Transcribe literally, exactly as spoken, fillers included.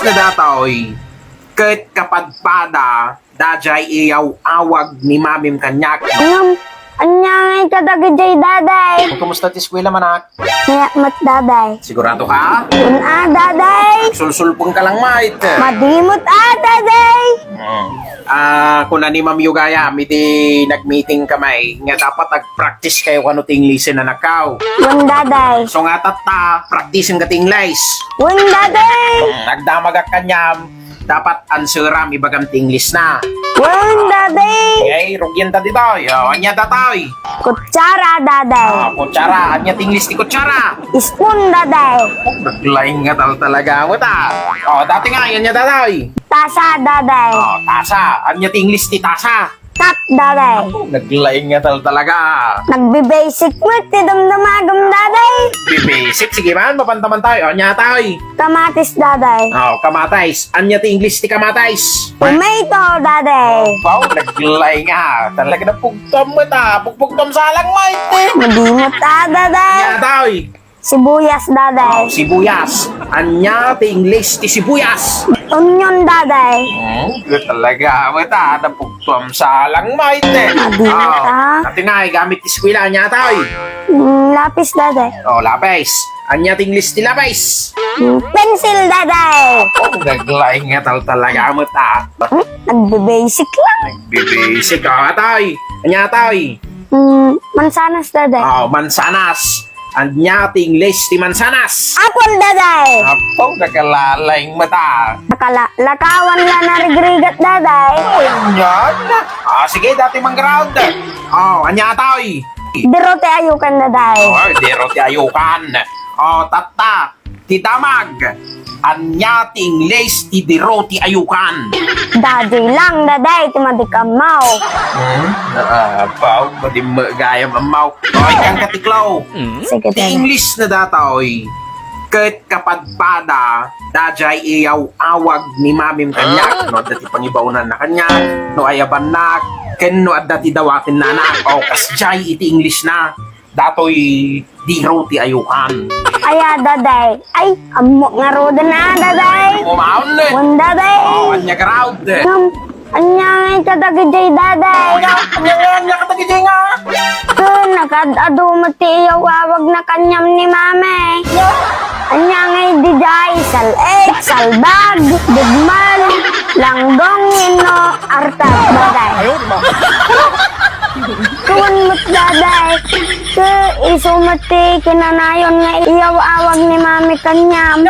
na datoy, ket kapadpada, daydiay iyaw-awag ni mamim kaniak. Ngem, ania ngay kadagijay, Daday? Kumusta ti eskwela, manak? Kayat met, Daday. Sigurado ka? Kun a, Daday. Sulsulpon ka lang, mait. Madimot a, Daday. Hmm. Ah, kuna ni Ma'am Yugaya, iti nag-meeting kami, nga dapat ag- practice kayo kano ti English, anakkaw. Wen, Daday. So nga tatta, practice nga ti English. Wen, Daday. Hmm, agdamagak kaniam, dapat answeram, ibagam ti English na. Wen, Daday. Okay, rugian ta ditoy. O, ania datoy? Kutsara, Daday. Ah, kutsara. Ania ti English ti kutsara? Spoon, Daday. O, naglaing nga tal talaga met, ah. O, datoy nga, ania datoy? Tasa, Daday. O, tasa. Ania ti English ti tasa? Cup, Daday. Apo, naglaing nga tal talaga. Nagbe-basic met ti damdamagam, Daday. Be-basic? Sige man, mapantaman tayo. Ania tayo? Kamatis, Daday. O, kamatis. Ania ti English ti kamatis? Tomato, Daday. Apo, naglaing nga. Talaga napugtuam met, ah. Pugpugtuam salang mo, iti. Madimot a, Daday. Ania tayo? Sibuyas, Daday. O, sibuyas. Ania ti English ti sibuyas? Onion, Daday. Hmm, good talaga. Wait, ah, napugtuam salang mo, iti. Madimot, ah. Datoy nga, gamit ti eskwela, ania tayo? Mm, lapis, Daday. O, lapis. Ania ti English ti lapis? Mm, pencil, Daday. O, naglaing nga tal talaga met, ah. Hmm? Nagbe-basic lang. Nagbe-basic, ah, tayo. Ania tayo? Mm, mansanas, Daday. O, mansanas. Ania ti English ti mansanas? Apple, Daday. Apo, nakalalaing met, ah. Nakala-, lakawan la narigrigat, Daday. Ania? Ah, sige, datoy mangground. O, ania tayo? Diro ti ayukan, Daday. O, diro ti ayukan. O, tatta. Ti damag. Ania ti English ti diro ti ayukan? Daydiay lang, Daday, ti madi ammo. Hmm? Ah, apo, madi met gayam ammo. O, ikkan ka ti clue. Sige, Daday. Ti English na datoy, ket kapadpada, daydiay iyaw-awag ni mamim kaniak, no adda ti pangibaonanna kaniak, no ayabannak, ken no adda ti dawatennanak. O, kasdiay iti English na. Datoy diro ti ayukan. Aya, Daday. Ay, ammo ngaruden a, Daday. Umaon, eh. Wen, Daday. O, ania garud? Ngem, ania ngay kadagijay, Daday? Ania, ania nga, ania kadagijay nga? Ken nakaad-adu met ti iyaw-awagna kaniam ni Mami. Ania ngay daydiay? Sal-ik, salbag, dugmal, langgong, wenno artag, Daday. Kuan met, Daday. Ket isu met ti kinanayon nga iyaw-awag ni Mami kaniam.